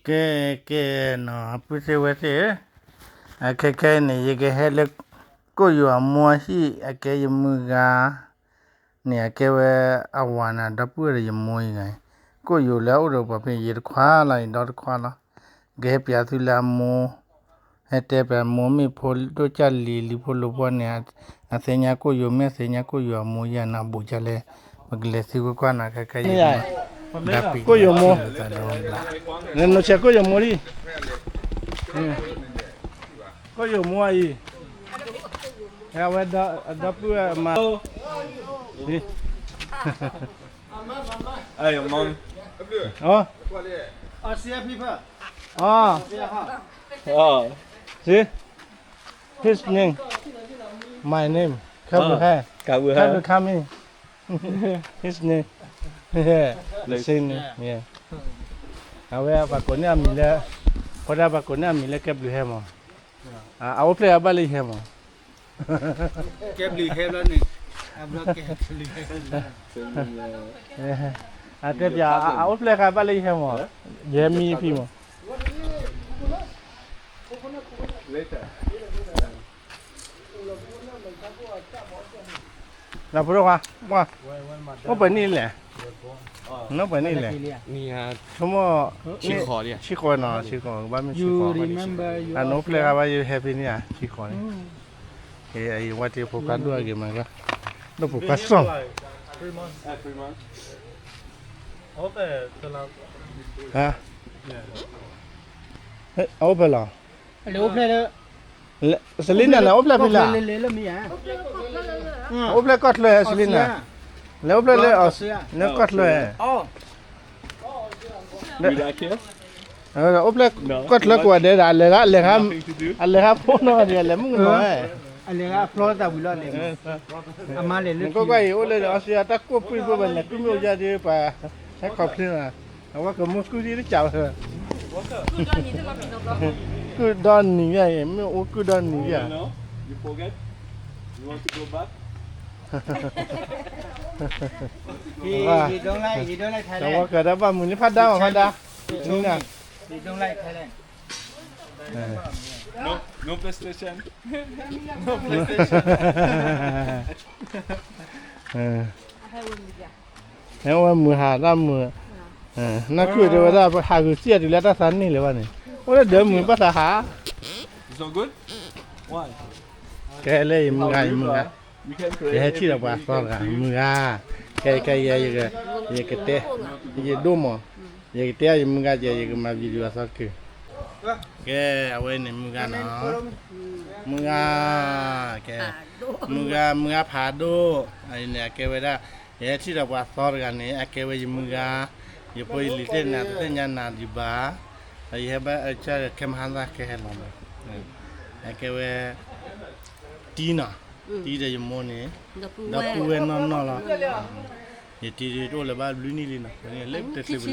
ကဲ ကဲနီၤ အပုၢ်သ့ၣ်ဝဲၢ်သ့ၣ်ဧၢ, အခဲခဲအံၤန့ၣ် ယကဟဲလၢ ကိၣ်ယိၤအမိၢ်အဟံၣ် အကဲယမုၢ်ဂၤ န့ၣ် အကဲဝဲအဝၤန့ၣ် ဒီပုၢ်ဝဲၢ်ဒီးယမိၢ်အံၤဂၤ, ကိၣ်ယိၤလၢအအိၣ်ဒီးပှၤဖဲယတခွါလီၤ ယဒီတခွါလီၤ, ကဟဲပၠးသုလၢအမိၢ်, ဟဲတဲပၠးမိၢ်မ့ၢ်ဖိဒိၣ်ကၢ်လံၤလံၤဖိလိၤဖိန့ၣ်, အသ့ၣ်ညါကိၣ်ယိၤမ့ၢ်အသ့ၣ်ညါကိၣ်ယိၤအမိၢ်ယၤန့ၣ် အဘူးကၢ်လဲၣ်, ပကလဲၤသံကွၢ်ကွၢ်နီၤ ခဲခဲအံၤ, ကိၣ်ယိၤမိၢ်, နနီၢ်ဆဲးကိၣ်ယိၤမိၢ်လံ, ကိၣ်ယိၤမိၢ်အံၤ, အဝဲဒီပုၢ်ဝဲၢ်မါ, Hey, your mom. Oh. Oh. See, his name, my name, ကဲဘျုးဟဲ, ကဲဘျုးဟဲ, ကဲဘျုးခါမံ, his name, yeah, the same name, yeah. အဝဲပှၤကိးန့ၢ်အမံၤလၢ, ဖိဒၣ်ပှၤကိးန့ၢ်အမံၤလၢကဲဘျုးဟဲမး, အအိၣ်ဖျဲၣ်အဘၣ်လၢယဟဲမး ကဲဘျုးဟဲဘျီန့ၣ်, အဘျီကဲဘျုးဟဲ, အတဲပၠး အအိၣ်ဖျဲၣ်ဃာ်ဘၣ်လၢယဟဲမး, ယဟဲမံဖံမး, လၢဖိဒိၣ်ခွါ, အိၣ်ပှဲၤနံၣ်လဲၣ်, နအိၣ်ပှဲၤနံၣ်လဲၣ်, ဆိကမိၣ်, ဆံဃိးနီၤ ဆံဃိး ကဘၣ်မ့ၢ်ဆံဃိး, အနအိၣ်ဖျဲၣ်ဃာ်ဘၣ်ယဟဲဖံန့ၣ်ဧါ ဆံဃိးန့ၣ်, ယဝဲတ့ၢ်ဖိခွါဒိၣ်အဂ့ၤမး, ဒိၣ်ဖိခွါစီၣ် အအိၣ်ဖျဲၣ်လီၤ, Selenaန့ၣ် အိၣ်ဖျဲၣ်ဖဲလဲၣ်, အိၣ်ဖျဲၣ်ကီၢ်ချၢ Selena, လဲၤအိၣ်ဖျဲၣ်လၢ, လၢကီၢ်ချၢ, အိၣ်ဖျဲၣ်ကီၢ်ချၢကိးဂၤဒဲးဒီး အလဲၤ, အလဲၤဃာ်ဖိနီၤဒီး အလဲၤမုၣ်ကနီၤဝဲ, အလဲၤဃာ်ဖျီသးဝံၤလီၤ, အမါလဲၤလၢ, ကွၢ်ကွၢ်အံၤ အိၣ်လၢအီစထြ့လယါ တၢ်ကိၢ်ပှံၢ်ဖိဘၣ်လဲၤ ကုၢ်မ့ၢ်အိၣ်ယါဒ်ပှၤ, ဟဲ complain လီၤ, အဝဲကမူၢ်ကုၢ်ဒ်တကးဝဲ, ကုၢ်ဒီနံၤယါအံၤ မ့ၢ်အိၣ်ကုၢ်ဒီနံၤယါ, အဝဲကဒီးဘၣ်မုာ်လံဖးဒါမး ဖးဒါ, နံၤနၤ, hê, ဝဲမုာ်ဟးတၢ်မုာ်, နၢ်ခုၣ်တဲဝဲဒၣ် ဟးဂုာ်စံၣ်အတုၤလၢတၢ်သးန့ၢ်လၢၤဘၣ်န့ၣ်, အိၣ်လၢဒၢးမုာ်ဘၣ်သးဟး, ကဲလၢယမုၢ်ဂၤ ယမုၢ်ဂၤ, ယဟဲထံၣ်ဒီးပှၤသီတဂၤ မုၢ်ဂၤ, ခဲခဲယဲ, ယကတဲ, ယဒိၣ်မး, ယကတဲယမုၢ်ဂၤကဲ ယကမၤ video အသီတကုာ်, ကဲ, အဝဲန့ၣ်မုၢ်ဂၤနီၤ, မုၢ်ဂၤ, ကဲ, မုၢ်ဂၤ, မုၢ်ဂၤဖးဒိၣ်, အန့ၣ်အကဲဝဲဒၣ်, ယဟဲထံၣ်ဒီးပှၤသီတဂၤန့ၣ် အကဲဝဲယမုၢ်ဂၤ, ယဖိယလံၤသ့ၣ်န့ၣ် တသ့ၣ်ညါနၤဒံးဘၣ်, ယဟဲဘၣ်အကဲမဟါသၣ်ကဟဲလီၤမး, အကဲဝဲ တံနီၤ, တံဒီးယမိၢ်န့ၣ်, ဒီပုၢ်ဝဲၢ်နီၢ်နီၢ်လီၤ, ယတံတအိၣ်လၢၤဘၣ်လွံၢ်နံၣ်လံနီၤ, လၢတချုးပလဲၤ,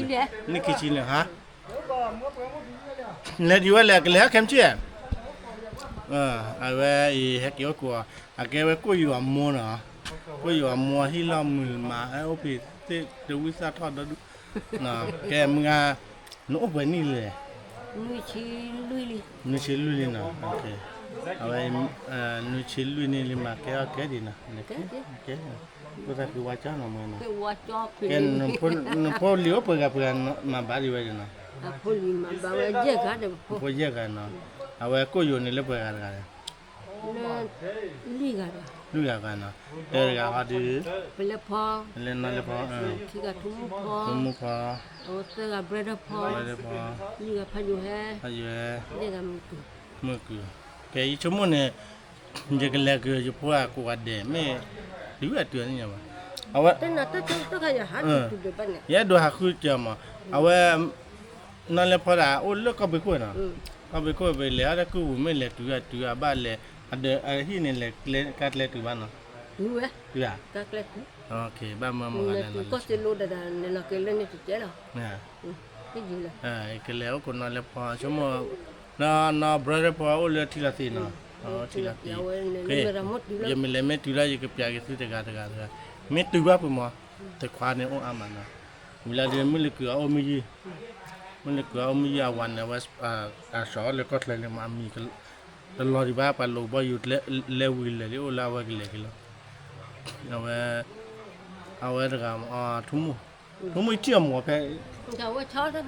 နံၣ်ခံဆံလံဟါ, လဲၤဒံးဝဲလဲၣ် ကလဲၤဟဲခဲမုၢ်ဆ့ၣ်, အဝဲအံၤဟဲက့ၤအိၣ်ကိးအီၤ, အကဲဝဲကိၣ်ယိၤအမိၢ်နီၤ, ကိၣ်ယိၤအမိၢ်အဟံၣ်လီၢ်မုာ်မး အိၣ်ဖံးသ့ၣ်တဝံၣ်သၣ်ထီၣ်ဒီဒူၣ်, ကဲမုၢ်ဂၤ, နအိၣ်ပှဲၤနံၣ်လဲၣ်, နွံဆံလွံၢ်လံနီၤ, အဝဲ, နွံဆံလွံၢ်နံၣ်လံမး ကဲအီၤကဲဒံးနီၤ, ကဲ, ဖိသၣ်ဃံဝါကၠီနီၤမ့ၢ်နီၤ, ကဲ, နဖိလံၤအိၣ်ပှဲၤဂၤပှဲၤဂၤမၤဘၣ်ဒံးဝဲဒံးနီၤ, ဖိယဲၢ်ဂၤနီၤ, အဝဲကိၣ်ယိၤန့ၣ်လၢပှဲၤဂၤတဂၤလဲၣ် လွံၢ်ဂၤနီၤ, တဂၤဃီဒုး, လၢနီၢ်လၢဖီ, ထံဂၤထူမူဖီ, ထူမူဖီ, သၢဂၤ brother ဖီ, ဖီ, လွံၢ်ဂၤဖးယိၤဟဲ, ဖးယိၤဟဲ, ယဲၢ်ဂၤမုၢ်ကုၢ်, မုၢ်ကုၢ်, ကဲ ယဆိကမိၣ်န့ၣ်, ယကလဲၤက့ၤယဖိအကိးဂၤဒဲး မ့ၢ်, တုၤအတုၤန့ၣ်ညါဘၣ်, အဝဲ, ယအဲၣ်ဒိးဟးဃုကၢၤမး, အဝဲ, နီၢ်လၢဖီဒၣ် အိၣ်လၢကီၢ်ပ့ၤခိၣ်နီၤ, ကီၢ်ပ့ၤခိၣ်ပလဲၤအီၤလၢကုၢ်ပူၤ မ့ၢ်လဲၤတုၤအတုၤအဘၣ်လဲၤ, အဟံၣ်န့ၣ်လဲၤကါကျဲတုၤဘၣ်နီၤ, တုၤဧါ, ဘၣ်မၢမုၢ်ဂၤလဲၤနီၤ, ကလဲၤအိၣ်ကိးနီၢ်လၢဖီ ဆိကမိၣ်, နီၢ် brother ဖီအိၣ်လၢထံလီၤသ့ၣ်နီၤ, ထံလီၤသ့ၣ်, ယမ့ၢ်လဲၤမ့ၢ်တုၤလၢယကပျးက့ၤသုတဂၤတဂၤတဂၤ, မ့ၢ်တုၤဘၣ်ပှဲၤမး, တခွါန့ၣ်အိၣ်အါမးနီၤ, ဝံၤလၢဒ်မုၢ်လၢကုၢ်အအိၣ်မုၢ်ယုၢ် မ့ၢ်လၢကွၢ်အိၣ်မုၢ်ယံၤအဝၤန့ၣ် အဝဲ အစီၤအီၤလၢကီၢ်ချၢလံမး အမံၤတလီၤဒံးဘၣ် ပှၤလိာ်ဘီယူၤ လဲၤဝံၤလဲၤလံ အိၣ်လၢအဝဲကလဲၤက့ၤလီၤ. အဝဲ အဝဲတဂၤ ထူမူၣ် ထူမူၣ် ယထံၣ်အီၤမ့ၢ်ဖဲ အဆါတၢ်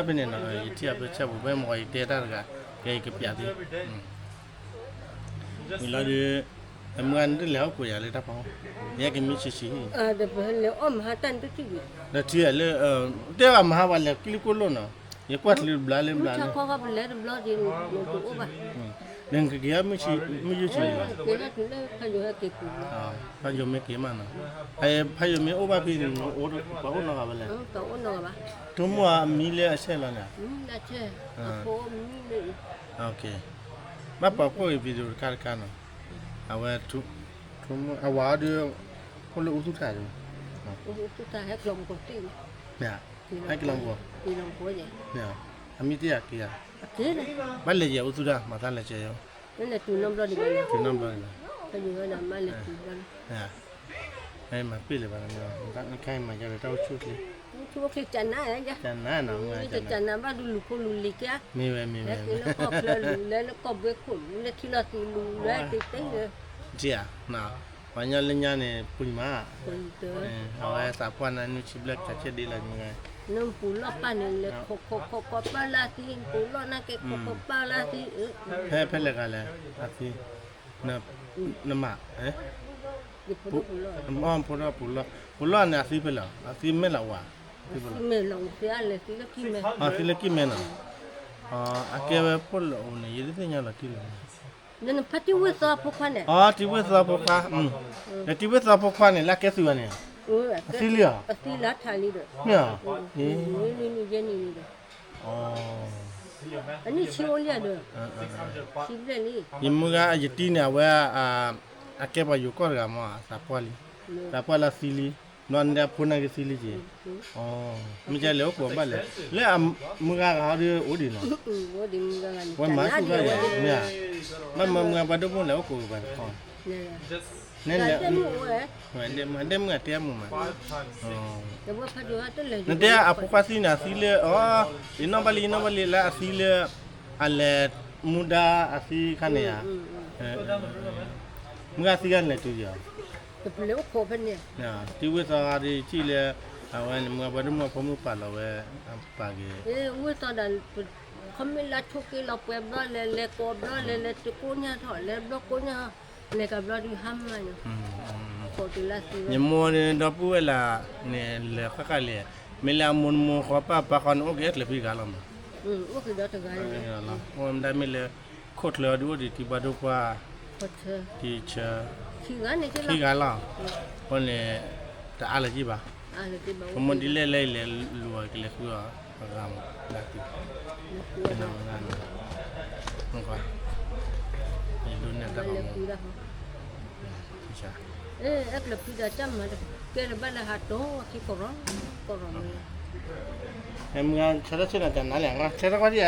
ဖဲန့ၣ်နီၤ ယထံၣ်အီၤဖဲဆၢပူၤ ဖဲမ့ၢ်ယတဲတၢ်တဂၤ ကဲယကပျးသ့ ဝံၤလီၤဒီး အမုၢ်ဂၤနတလဲၤဟီၣ်ခိၣ်ယၤလၢတၢ်ဖီခိၣ် ယဲကမံဆံးဆံး လဲၤအီၣ်မဟါတၢ်နတထံၣ်ဘၣ် ဒီးထံၣ်လၢ တဲဘၣ်မဟါပှၤလဲၤကလံၤကိၢ်လိၣ်နီၤ ယကွၢ်ချုးတဘျါလၢဘျါလၢ ပလဲၤတဘျီဒီး နတအိၣ်ဘၣ် နကက့ၤဟဲမုၢ်ဆံး မုၢ်ယုၢ်ဆံးလံဘၣ် ဖးယိၤမ့ၢ်က့ၤမးနီၤ ဖးယိၤမ့ၢ်အိၣ်ဘၣ်ဖဲန့ၣ် ပှၤအိၣ်နီတဂၤဘၣ်လဲၣ် ထူမူၣ်အမံၤလၢအဆဲးလီၤန့ၣ် ဘၣ်ပှၤဖှိၣ်ဂ့ၤ video တခါတခါနီၤ အဝဲ ထူမူၣ် အဝၤအီၤဒီး အိၣ်လၢအူသူၣ်ထးဒီး ဟဲကလီၤမူၤ အမံၤတယၤက့ၤဧါ ဘၣ်လဲၤယဲၢ်အူသူၣ်တၢ် မၤသးလဲၤကဲၤယဲၢ် တုၤနီတဘျီန့ၣ် မၤပ့ၢ်လၢၤဘၣ် နခါအံၤမၤယါဒီးတၢ်အိၣ်ဆူၣ်အိၣ်ချ့ ကနၤ ကနၤ ဘၣ်ဒုးလူၤဖိလူၤလံၤကဲ မ့ၢ်ဝဲမ့ၢ်ဝဲ လၢကီၢ်ချၢလူၤ လၢလၢကီၢ်ဘှ့ခိၣ်လူၤ လၢထံလီၤသံးလူၤ လၢတသ့လၢ ကဲဧါ ပှၤညီလၢညါန့ၣ် ပှၤမး အဝဲသးပှၢ်နၤနုၢ်ဆံဘျဲၣ်ကဆဲးဒ့လီၤမ့ၢ်ဂ့ၤ နပူၤလီၢ်ပၢ်န့ၣ် လဲၤခိးခိးခိးပၢ်လၢအသံ ပူၤလီၢ်နာ်က့ ခိးခိးပၢ်လၢအသံ ဖဲဖဲလဲၣ်ဂၤလဲၣ် အသံ နမၤ ဖိဒိၣ်ပူၤလီၢ် ပူၤလီၢ်န့ၣ် အသံဖဲလဲၣ် အသံမဲာ်လီၤဝါ သံမဲာ်လီၤ အသံလၢကံၢ်မဲနီၤ အကဲဝဲဖိလၢအိၣ်န့ၣ် ယတသ့ၣ်ညါလီၤတံၢ်လီၤ ဖဲတံၤဝ့ၢ်သီဖိခွါန့ၣ် အတံၤဝ့ၢ်သီဖိခွါ တံၤဝ့ၢ်သီဖိခွါန့ၣ် လၢအကဲသုးဘၣ်န့ၣ် အသံလံဧါ အသံလၢထးလံဒီး မ့ၢ် အနံၣ်ဆံအိၣ်လံဒီး ဆံဘျဲၣ်လံ ယမုၢ်ဂၤယတံၤန့ၣ် အဝဲ အကဲပှၤယိၤကီၢ်တဂၤမး သးပှၢ်လံ သးပှၢ်လၢသံလံ ဘျီန့ၣ်အဖိနာ်က့သံလံက့ၤ မ့ၢ်ကလဲၤအိၣ်ခိးဘၣ်လဲၣ် လၢအမုၢ်ဂၤဂၤဟီဒီးအိၣ်ဒံးနီၤ ဝဲမၤဆူၣ်ဘၣ်လဲၣ် မ့ၢ် ဘၣ်မၢမုၢ်ဂၤပှၤဒိၣ်မုၣ်လဲၤအိၣ်ခိးကပၤတခီ နလဲၤ ဒဲမုၢ်တဲမုာ်မး နတဲအဖိခွါသံန့ၣ် အသံလၢ အီ ယနီၣ်ဘၣ်လံ ယနီၣ်ဘၣ်လံ လၢအသံလၢ အလဲၤမူဒါအသံခါန့ၣ်ဧါ မုၢ်ဂၤသံဂၤလဲၤတုၤယီၤ တံၤဝ့ၢ်သီဂၤဒီးထံၣ်လၢ အဝဲန့ၣ် မုၢ်ဂၤပှၤဒိၣ်မုၣ်အဖိမုၣ်ပာ်လီၤဝဲ အပာ်က့ၤ ဝ့ၢ်သီဒီး ခီမ့ၢ်လၢဆိးက့လီၤပှဲၤဘျီလဲၤ လဲၤကိးဘျီလဲၤ လဲၤတကိးညါထီၣ် လဲၤဘျီကိးညါ လဲၤကဘျီဒုးဟါမၢ်ညါ ယမိၢ်န့ၣ် ဒီပုၢ်ဝဲၢ်လၢ်န့ၣ် လဲၤဃၣ်ဃၣ်လဲၣ် မ့ၢ်လၢအမိၢ်နမိၢ်ဃီပၢ်ပၢ်ဃီန့ၣ် အိၣ်က့ၤအကျၢၤဖံးဂၤလီၤမး အိၣ်မ့ၢ်ဒၣ်မ့ၢ်လၢ ခိၣ်ချၢအီၤဒုးအိၣ်ဒံးတံၤဘၣ်ဒိပှၢ် တံၤဆၢ ခံဂၤလီၤ အဃိန့ၣ် တအါလၢၤက့ၤဘၣ် ပမိၢ်ဒ်လဲၣ်လဲၣ်အံၤလဲၤလူၤအီၤကလဲၤဃုအီၤ အဂၤမး ဒၣ်တုၤ န ယဒိးန့ၢ်တၢ်ဘၣ်မး အဲၣ်ကျၢၤဖံးဒီးတၢ်မၤတကဲလၢၤဘၣ်လၢဟးတိၤခံကရီ ကရီ မ့ၢ် မုၢ်ဂၤဆၢထၢၣ်ဆၢနၤကနၤလဲၣ် ဆၢထၢၣ်ကွၢ်ဒံး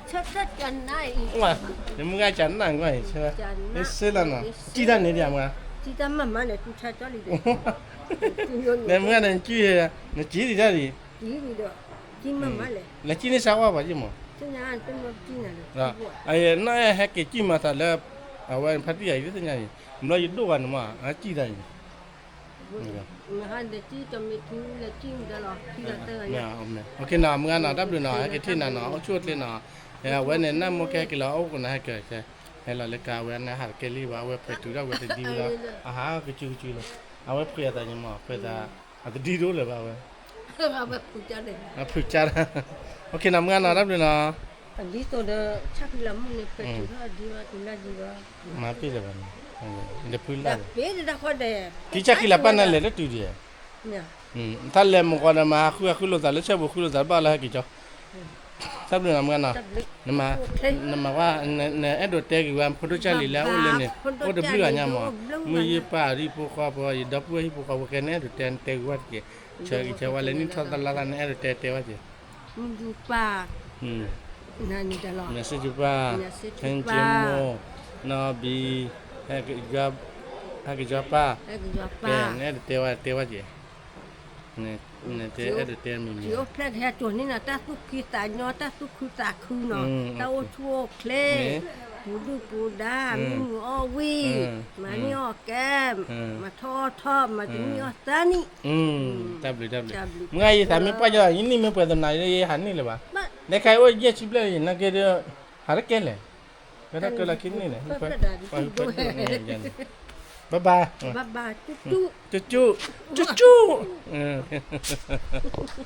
ဆၢထၢၣ်ကနၤအံၤ မုၢ်ဂၤကနၤကွၢ်အံၤ ဆၢထၢၣ် ဆၢလီၤနီၤ ကံၢ်တၢ်န့ၣ်ဒံးမုၢ်ဂၤ ကံၢ်တၢ်မၤမၤန့ၣ် တူၢ်ဆါကၠီလံဒီး မ့ၢ်မုၢ်ဂၤန့ၣ် နကံၢ် နကံၢ်ဒံးတၢ်ဒံး ကံၢ်ဒံးဒီး ကံၢ်မၤမၤလဲၣ် လဲၤကံၢ်န့ၢ်ဆါဝါပှၤကံၢ်မး ကံၢ်နၤတမ့ၢ်ကံၢ်နၤလၢ အနီၢ်အဲၣ်ဟဲက့ၤကံၢ်မၤသးလၢ အဝဲဖါတံၢ်ယၤအံၤသ့ၣ်ညါအံၤ ဘျီယဒိၣ်ဂၤန့ၣ်မး အကံၢ်တၢ်အံၤ မဟါဒီးကံၢ်တမံၤထူလဲၤကံၢ်မတၤလီၤ ခံဂၤသၢဂၤညါ မုၢ်ဂၤနီၤ တၢ်ဘျုးနီၤ ဟဲက့ၤထံၣ်နၤနီၤ အိၣ်ဆူၣ်အိၣ်ချ့နီၤ အဝဲန့ၣ် နၢ်မိၢ်ကဟဲက့ၤလီၤ အိၣ်ကနၤဟဲက့ၤ ဟဲလီၤလၢကၤဝဲန့ၣ် ဟးတကဲလံဘၣ် အဝဲဖှဲးတုၤဒၣ်ဝဲတဒံဝဲလီၤ အဟးကစုကစုလီၤ အဝဲဖှဲးအသးညီမး ဖှဲးသး အတဒံတအိၣ်လၢၤဘၣ်ဝဲ ဖုးကၢ် ဖုးကၢ် နီၤ မုၢ်ဂၤနီၤ တၢ်ဘျုးနီၤ ဒ်သိးဒီး ဆၣ်ဃံလၤမုၢ်န့ၣ် ဖှဲးတုၤထီၣ်ဒံဝဲတုၤလၢဒံဝဲ မၤပ့ၢ်လၢၤဘၣ်န့ၣ် တဖုလၢ် ကံၢ်ဆၣ်ဃံလၤပၢ်နၤလဲၤလၢတုၤဒံး တၢ်လဲၤမုၢ်ကီးဒီးမၤဟးဃုအဃုလိာ်သးလၢဆၢပူၤဃုလိာ်သးတဘၣ်လၢဟဲက့ၤကၠီ တၢ်ဘျုးနီၤမုၢ်ဂၤနီၤ နမၤဝဲ နအဲၣ်ဒိးတဲက့ၤဝဲ ဖိဒိၣ်ကၢ်လံၤလၢအအိၣ်လၢန့ၣ် အိၣ်တဘျုးဂၤညါမး မုၢ်ယ့ၢ်ပၢ်အဟံၣ်ဖိဃီဖိ ယဒီပုၢ်ဝဲၢ်ဟံၣ်ဖိဃီဖိ ကဲနအဲၣ်ဒိးတဲတဲက့ၤဝဲတက့ၢ် ဆၢဂ့ၤဆၢဝါလၢနံၣ်ထီၣ်သလါသး နအဲၣ်ဒိးတဲတဲဝဲက့ၤ မုၢ်ယ့ၢ်ပၢ် မ့ၢ်စ့ၢ်ကီးပၢ် ဟဲက့ၤမိၢ် နီၢ်ဘံ ဟဲက့ၤ ဟဲက့ၤယွၤပၢ် ကဲ နအဲၣ်ဒိးတဲဝဲတဲဝဲက့ၤ နတဲအဲၣ်ဒိးတဲမံၤမံၤ ယအိၣ်ဖျဲၣ်ကဟဲကၠိၤန့ၢ်နၤ တၢ်သူၣ်ခုသးညီ တၢ်သူၣ်ခုသးခုနီၤ, တၢ်အိၣ်ဆူၣ်အိၣ်ချ့, ပူၤဒုၣ်ပူၤဒါ, မုၢ်နုာ်အီၣ်ဝံၣ်, မၤန့ၢ်အီၣ်ကဲ, မၤထီၣ်အီၣ်ထီၣ်, မၤတနံၣ်အီၣ်သၢနံၣ်, တၢ်ဘျုးတၢ်ဘျုး, မုၢ်ဂၤယသးမ့ၢ်ပှၢ်ယီၤ ယနံၣ်မ့ၢ်ပှဲၤသနာ် ယဟးန့ၢ်လၢၤဘၣ်, နခါအိၣ်ယဲၢ်ဆံဘျဲၣ်ယနာ်က့ဒီး, ဟးတကဲလဲၣ်, ကဲထီၣ်ကဲလီၤခံန့ၣ်လဲၣ်, ဘၣ်ဘၣ်, ကၠူၣ်ကၠူၣ်, ကၠူၣ်ကၠူၣ်,